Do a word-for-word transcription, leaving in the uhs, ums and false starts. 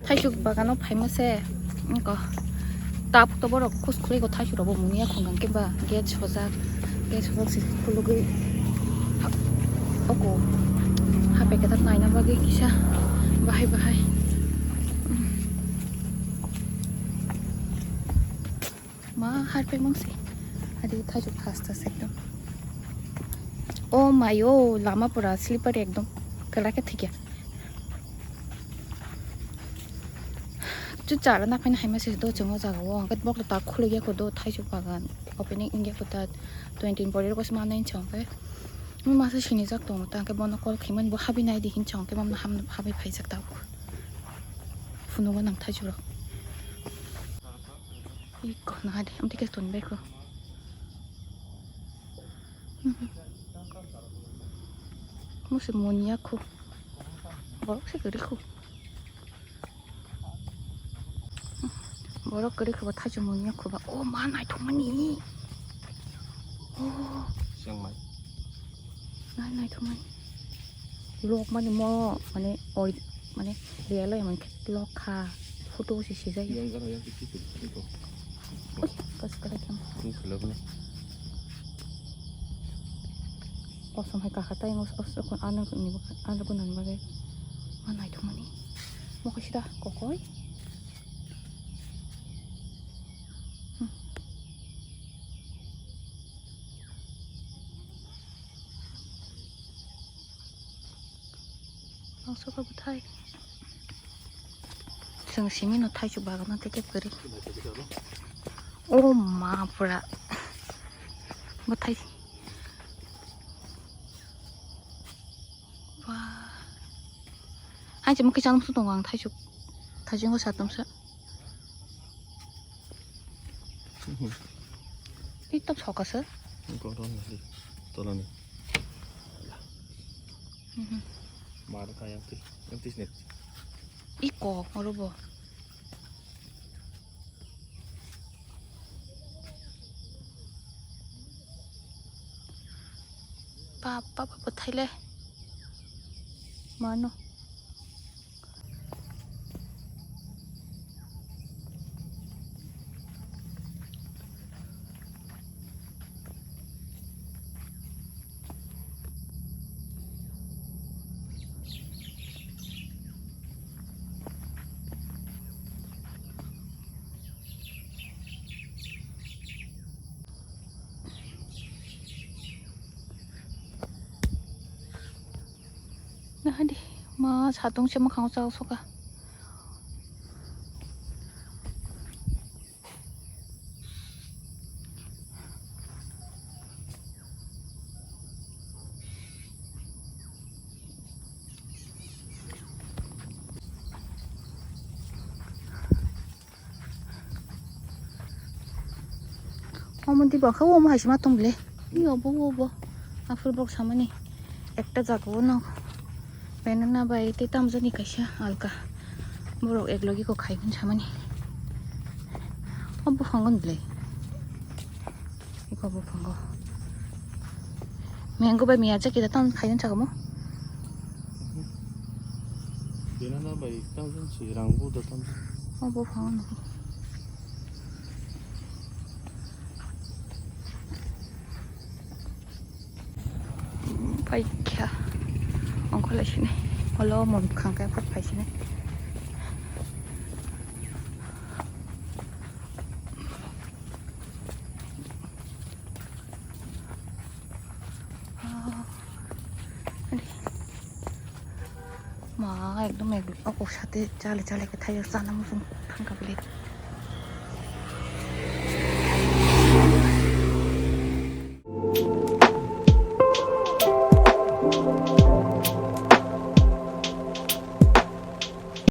Thaisuk bagano phaima se, wngkha. Tabuk to borok khus khwlai go, thaisuk rok bo mungya khungkang khe ba gate sojak, gate sojak se khulugwi ha-, oko hapekhe ta naina bagwi kisa bahai bahai. Ma harpek mangsi. Adi thaisuk hasta se ekdom. O mayo, lama pura slippery ekdom. Kala khe thikya. Chu chara na phaina haima se do chwng o jaga o. Hwnkhe bok ta khuluk ya kho do thaisuk bagan. Opening wngya kho ta twenty pore ko sma nai chong khe. Mui masa sini jak tongo ta hwnkhe bono call khaimani bo habi nai di hin chong khe mamno ham habi phaijak ta. Phunuk nang thaisuk rok. Iko na de, amtike ton bai ko. Musi moniya ko. Borok se gari ko. Borok gari ko ba thachu moniya ko ba. O ma naithok mani. O. Sengmai. Nai naithok mani. Lok mani mo, mane, oi, mane, real oi mane, lok kha, photo se sejak. Yang gara yang kisi tu, itu. Ui, pas kala kam. Ini selok na. Kosom hai kakha tai ngos, os, kon ano ni bak, ano kon nang bagai. Ma naithok mani. Mo kha sida, kokoi. Hmm. Ang soka bwthai. Chwng simi no thaisuk bagano tei kep kwrwi. O ma pura. Bwthai. Wah. Hai chwng kisa nung tongo ang thaisuk. Thaisuk satomsa. Ih, tok soka sir. Tolani. Mhm. Mar ka yang ti, yang ti snap. Iko, orobo. Papa, papa, thaile. Mano. Nahadi, ma satung se mwkhang o chao soka. Omo di bokha omo hai se ma tong bile. Ni obo obo. Aphuru bok samani. Ekta jaga o no. Banana bai tei tamjani kaisa alka. Borok ek logi ko khai hwn samani. O buphango ni bile. Iko buphango. Mango bai miya jaki da tam khai hwn sakamo. Banana bai tamjani si rang bu da tamjani. O buphango no. Paikha. Ongkholai sini. Olo mon khangkai phot phai sini. Ma, ekdom, ekdom. O, o, sate chale, chale ke thai, sana muchung thangka bile.